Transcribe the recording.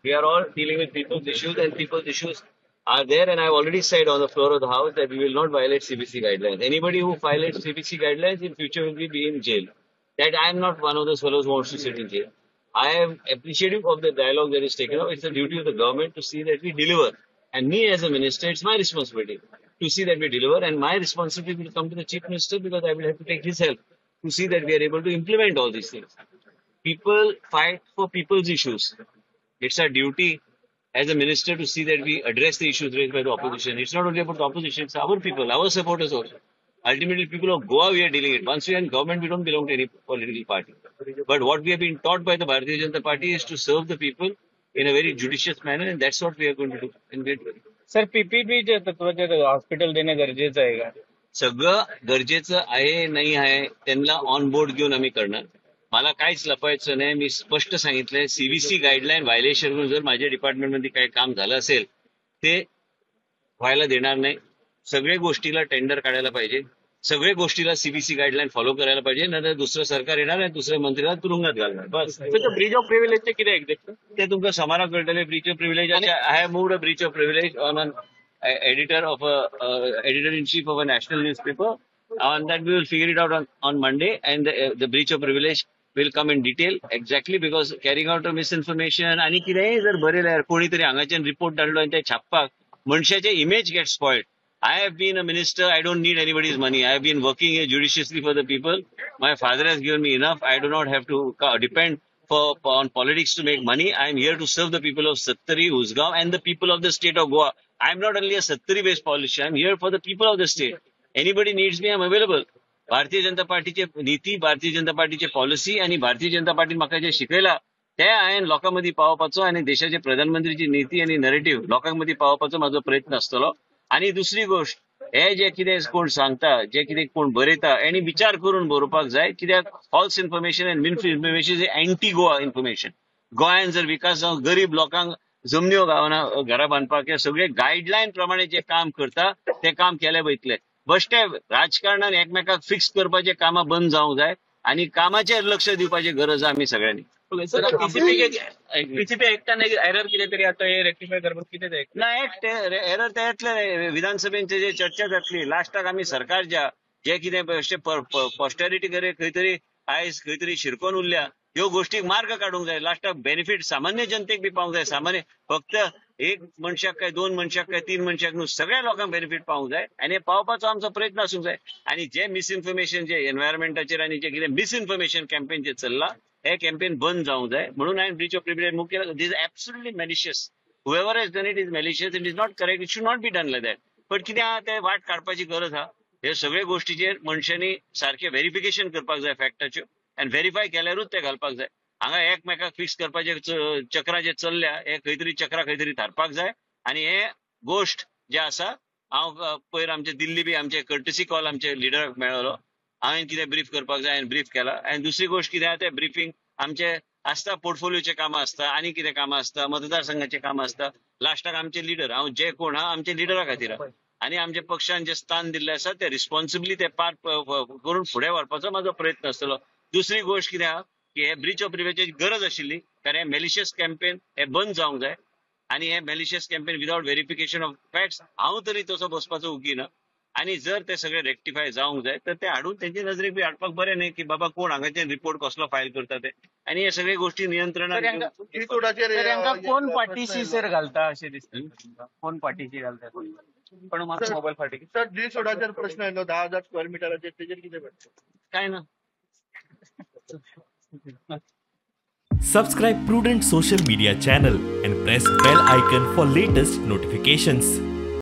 We are all dealing with people's issues and people's issues are there, and I have already said on the floor of the house that we will not violate CBC guidelines. Anybody who violates CBC guidelines in future will be in jail. That I am not one of those fellows who wants to sit in jail. I am appreciative of the dialogue that is taken up. It's the duty of the government to see that we deliver. And me as a minister, it's my responsibility to see that we deliver, and my responsibility will come to the Chief Minister because I will have to take his help to see that we are able to implement all these things. People fight for people's issues. It's our duty as a minister to see that we address the issues raised by the opposition. It's not only about the opposition, it's our people, our supporters also. Ultimately, people of Goa, we are dealing with. Once we are in government, we don't belong to any political party. But what we have been taught by the Bharatiya Janata Party is to serve the people in a very judicious manner, and that's what we are going to do. And we are doing. Sir, PPP तत्वाचे hospital देणे गरजेचं आहे का? सगळं गरजेचं आहे नाही आहे त्यांना ऑन बोर्ड घेऊन आम्ही करणार. मला काहीच लपवायचं नाही. मी स्पष्ट सांगितलंय, सीबीसी गाईडलाईन व्हायलेशन जर माझ्या डिपार्टमेंटमध्ये काही काम झालं असेल ते व्हायला देणार नाही. सगळे गोष्टीला टेंडर काढायला पाहिजे, सगळे गोष्टीला सीबीसी गाईडलाईन फॉलो करायला पाहिजे, नाहीतर दुसरं सरकार येणार आणि दुसऱ्या मंत्र्याला तुरुंगात घालणार. बस. ब्रीच ऑफ प्रिव्हिलेजचे किती एक्झॅक्ट ते तुमकां सोमाराक कळटलें. Breach of privilege, I have moved a breach of privilege on an editor of editor in chief of a national newspaper. On that we will figure it out on Monday, and the breach of privilege will come in detail exactly, because carrying out a misinformation आणि कितेंय जर बरयल्यार कोणी तरी हांगाच्यान report धाडलो आनी ते छापपाक मनशाचे image get spoiled. I have been a minister. I don't need anybody's money. I have been working judiciously for the people. My father has given me enough. I do not have to depend on politics to make money. I am here to serve the people of Sattari, Usgaon and the people of the state of Goa. I am not only a Sattari based politician. I am here for the people of the state. Anybody needs me, I am available. Bharatiya Janata पार्टीचे नीती, भारतीय जनता पार्टीचे policy आणि Bharatiya Janata party म्हाका जे शिकयला ते हांवें लोकां मदीं पावोवपाचो आनी देशाचे प्रधानमंत्रीची नीती आनी नरेटीव लोकां मदीं पावोवपाचो म्हाजो प्रयत्न आसतलो. आनी दुसरी गोष्ट, हे जे कितें कोण सांगता, जे कितें कोण बरयता आनी विचार करून बरोवपाक जाय, कित्याक false information and misinformation is anti Goa information. गोंयान जर विकास जावन गरीब लोकांक जमन्यो गावना, घरां बांदपाक, हे सगळे गायडलायन प्रमाणे जे काम करता ते काम केले वयतले. बश्टे राजकारणान एकमेकाक फिक्स करपाचे कामां बंद जावंक जाय आनी कामाचेर लक्ष दिवपाची गरज आमी सगळ्यांनी. पीसीपी एक्टान एरर कितें तरी आतां हे रेक्टिफाय करपाक कितें जाय ना, एक्ट एरर ते येतले विधानसभेन जे चर्चा जातली लास्टाक. आमी सरकारच्या जे कितें पॉस्टेरिटी करे खंय तरी आयज खंय तरी शिरकोन उरल्या ह्यो गोष्टीक मार्ग काडूंक जाय. लास्टाक बेनिफीट सामान्य जनतेक बी पावंक जाय. सामान्य फक्त एक मनशाक काय दोन मनशाक काय तीन मनशाक न्हू, सगळ्या लोकांक बेनिफीट पावंक जाय आनी पावपाचो आमचो प्रयत्न आसूंक जाय. आनी जे मिसइन्फॉर्मेशन जे एनवायरमेंटाचेर आनी जे कितें मिसइन्फॉर्मेशन कॅम्पेन जे चल्ला हे कॅम्पेन बंद जावंक जाय. म्हणून हांवें ब्रीच ऑफ प्रिव्हिलेज मूव केला. This is absolutely malicious. Whoever has done it is malicious. It is not correct. It should not be done like that. But कितें आहा ते वाट काडपाची गरज आहा. हे सगळे गोष्टीचेर मनशांनी सारकें व्हेरिफिकेशन करपाक जाय फॅक्टाच्यो आनी व्हेरीफाय केल्यारूच ते घालपाक जाय. हांगा एकमेकाक फिक्स करपाचे चक्रां जे चल्ल्या हे खंय तरी चक्रां खंय तरी थारपाक जाय. आनी हे गोश्ट जे आसा, हांव पयर आमचे दिल्ली बी आमचे कर्टसी कॉल आमचे लिडराक मेळ्ळो, हांवें कितें ब्रीफ करपाक जाय हांवें ब्रीफ केला. आनी दुसरी गोश्ट कितें आहा तें ब्रिफींग आमचे आसता, पोर्टफोलियोचे कामां आसता आनी कितें कामां आसता, मतदारसंघाचे कामां आसता. लास्टाक आमचे लिडर, हांव जे कोण आहा आमचे लिडरा खातीर आहा आनी आमच्या पक्षान जे स्थान दिल्लें आसा ते रिस्पॉन्सिबली ते पार करून फुडें व्हरपाचो म्हाजो प्रयत्न आसतलो. दुसरी गोश्ट कितें आहा की हे ब्रीच ऑफ प्रिव्हिलेजाची गरज आशिल्ली, कारण हे मेलिशियस कॅम्पेन हे बंद जावंक जाय. आनी हे malicious campaign without verification of facts हांव तरी तसो बसपाचो उगी ना. आनी जर ते सगळे रेक्टिफाय जावंक जाय तर ते हाडून तेंचे नजरेक बी हाडपाक बरें न्ही की बाबा कोण हांगाचे रिपोर्ट कसलो फायल करता ते. आनी हे सगळे गोष्टी नियंत्रणात कोण पार्टीशी सर घालता अशें दिसता, कोण पार्टीशी घालता पण मातसो मोबायल फाटी. सर, जी सोडाचेर प्रश्न आयलो 10,000 स्क्वेअर मिटराचेर, तेजेर कितें पडटा काय ना. Subscribe Prudent Social Media channel and press bell icon for latest notifications.